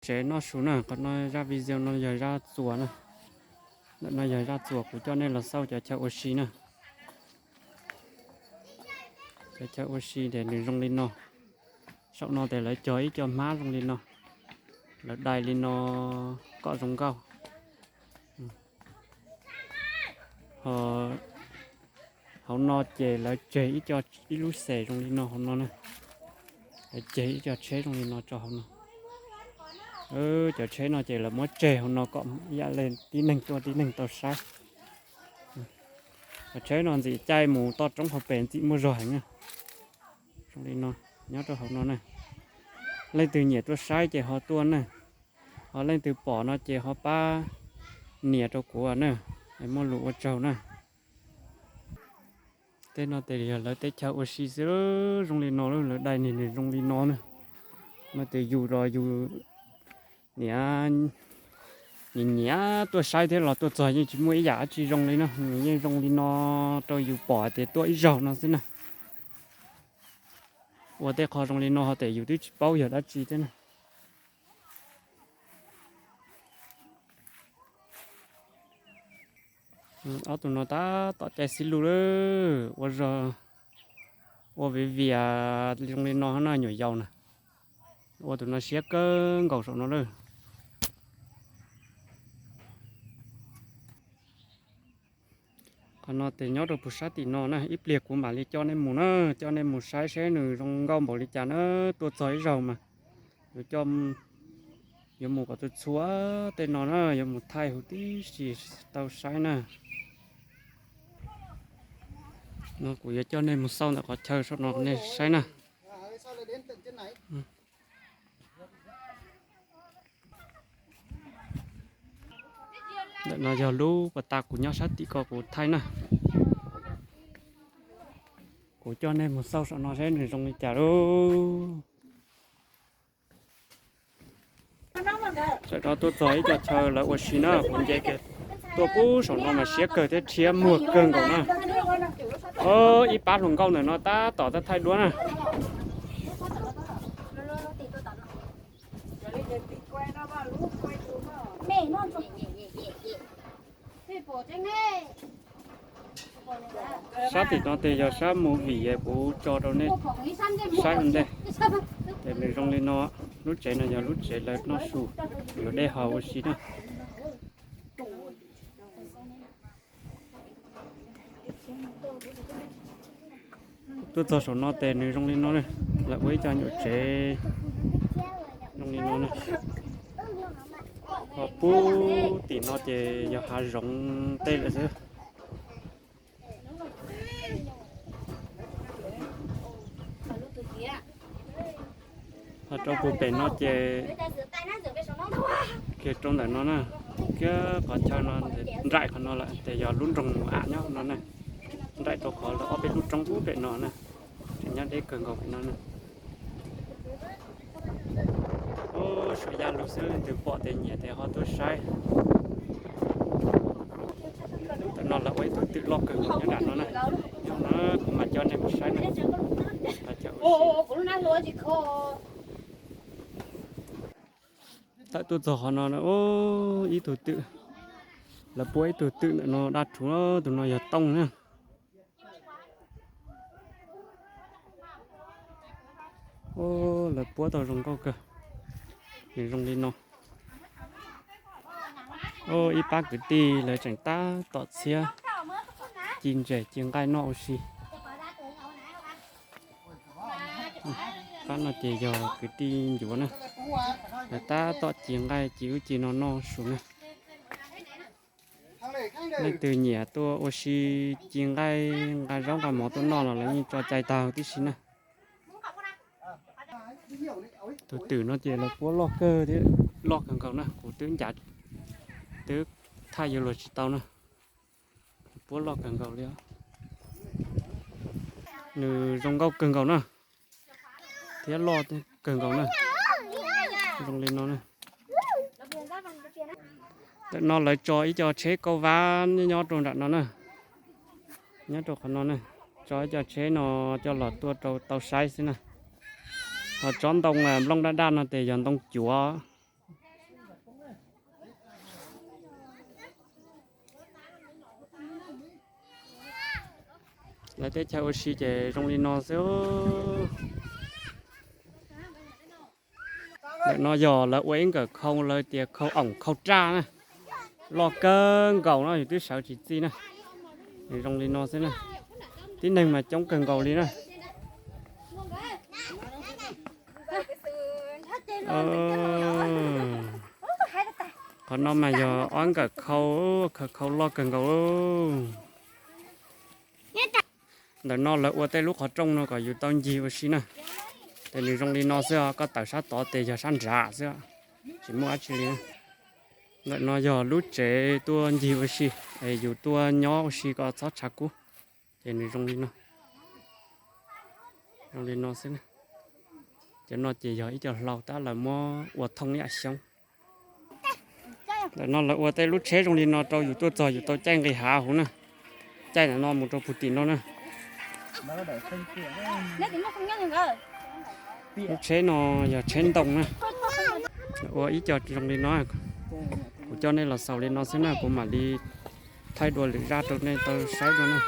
Tsev noj su na, qhov no zaj video no yog zaj txuas na. Ntawm no yog zaj txuas kuv coj nej los xauj cov chaw ua si na. Cov chaw ua si ces nws zoo li no. Saum no ces lawv cog ib co hmab zoo li no, lawv dai li no kom zoo nkauj. Ho hauv no ces lawv tseg ib co, ib lub xes zoo li no hauv no na. Lawv ceg ib co tsheb zoo li no tso hauv no. Cov tsheb no ces lawv muab tseg hauv no kom ib yam li tib neeg tuaj tib neeg tau saib. Cov tsheb no ntxim caij mus toj roob hauv pes ntxim muaj zog heev na. Zoo li no, nyob rau hauv no na. Leej twg nyiam tuaj saib ces ho tuaj na. Ho leej twg pom no ces ho pab nias rau kuv na, es muaj lus ua tsaug na. Tej no ces yog lawv teb chaws ua si xwb, zoo li no lawv dai nws nws zoo li no na. No ces yus los yus niam nyiam nyiam tuaj saib thiab los tuaj txog yeej tsis muaj ib yam dab tsi zoo li na, nws yeej zoo li no rau yus pom tias tuaj ib zaug no xwb na. Ua tej qho zoo li no ho tes yus twb tsis paub yog dab tsi thiab na. Ob tug no tab tom caij xib lug lawm, ua zog, ua viv vias zoo li no na, nyuam yaus na. Ua tus no siab kawg nkaus saum no lawm. Qhov no ces nyob rau puag sab tim no na, ib pliag kuv mam li coj nej mus na, coj nej mus saib seb nws zoo nkauj npaum li cas na, tuaj txog ib zaug mas yuav coj, yuav mus kom txhua txhua tej no na, yuav mus thaij huv tib si tau saib na. No kuv yuav coj nej mus xauj ntawm qhov chaw saum no nej saib na. Ntawm no yog lub pas tas kuv nyob sab tim ko kuv thaij na. Kuv coj nej mus xauj saum no seb nws zoo li cas lauj. Sawv daws tuaj txog ib co chaw lawv ua si na, kuv nce kiag tuaj pub saum no mas siab kawg thiab rhiab muag kawg nkaus na. Ib pab hluas nkauj ntawm no tab tom thaij duab na. Sab tim no ces yog sab movie kuv tso rau nej saib ua ntej. Ces nws zoo li no, lub tsev no yog lub tsev lawv noj su, yuav dej haus ua si na. Tuaj txog saum no ces nws zoo li no, lawv ua ib co nyuam tsev zoo li no na. Ho pub tim no ces yog hav zoov tej lawm xwb. Ho rau puag pem no ces kiag rau ntawm no na, kiag qhov chaw no nraim qhov no lawm ces yog lub nroog Mus Am nyob no na, nraim rau qhov lawv ob peb lub roob pub pem no na, tseem nyob deb kawg nkaus pem no na. Suav yaj lug xwb, leej twg pom ces nyiam ces ho tuaj saib. Tam no lawv ua ib tug twm loj kawg nkaus nyob nram no na, yog no kuv mam coj nej mus saib na. Tawm tuaj txog qhov no, ib tug twm, lawv puab ib tug twm ntawm no daj rhuv, tus no yog tooj na. Lawv puab tau zoo nkauj kawg, nws zoo li no. Ib pab kwv tij lawv tseem tab tom txhiab ci ntses ci nqaij noj ua si. Pab no ces yog kwv tij ncuav na, lawv tab tom ci nqaij ci ub ci no noj su na. Leej twg nyiam tuaj ua si ci nqaij nqa zaub nqa mov tuaj noj los lawv yeej tso cai tag tib si na. Tus twm no ces lawv puab loj kawg thiab, loj kawg nkaus na, kuv twb ncav, twb thaij yuav luag tsis tau na. Puab loj kawg nkaus li. Nws zoo nkauj kawg nkaus na, thiab loj kawg nkaus na. Zoo li no na. Tam no lawv tso ib co tsheb kauj vab nyob rau nram no na, nyob rau qhov no na. Tso ib co tsheb no coj los tuaj rau tau saib xwb na. Ho tsob ntoo nplooj daj daj no ces yog ntoo cuav, Lawv teb chaws ua si ces zoo li no xwb. Ntawm no yog lawv ua ib nkawm khau, lawv tias khau oom khau raj na. Loj kawg nkaus no yus twb sawv tsis txij na. Zoo li no xwb na. Tib neeg mas coob kawg nkaus li na. Qhov no mas yog ob nkawm khau, khau khau loj kawg nkaus. Ntawm no lawv ua tej lub qhov rooj no kom yus tau ncig ua si na. Ces nws zoo li no xwb os, koj tawm sab tod ces yog sab nrad xwb, tsis muaj dab tsi li. Ntawm no yog lub tsev tuaj ncig ua si, es yus tuaj nyob ua si kom txhob tshav kub. Ces nws zoo li no, zoo li no xwb na. Cov no ces yog ib co hlau tab lawv muab ua thooj ib yam xyoob. Ntawm no lawv ua tej lub tsheb zoo li no rau yus tuaj txog yus tau caij nqis hav huv na. Caij ntawm no mus rau puag tim no na. Lub tsheb no yog tsheb ntoo na. Ua ib co zoo li no. Kuv coj nej los xaus li no xwb na, kuv mam li thaij dua lwm zaj rau nej tau saib dua na.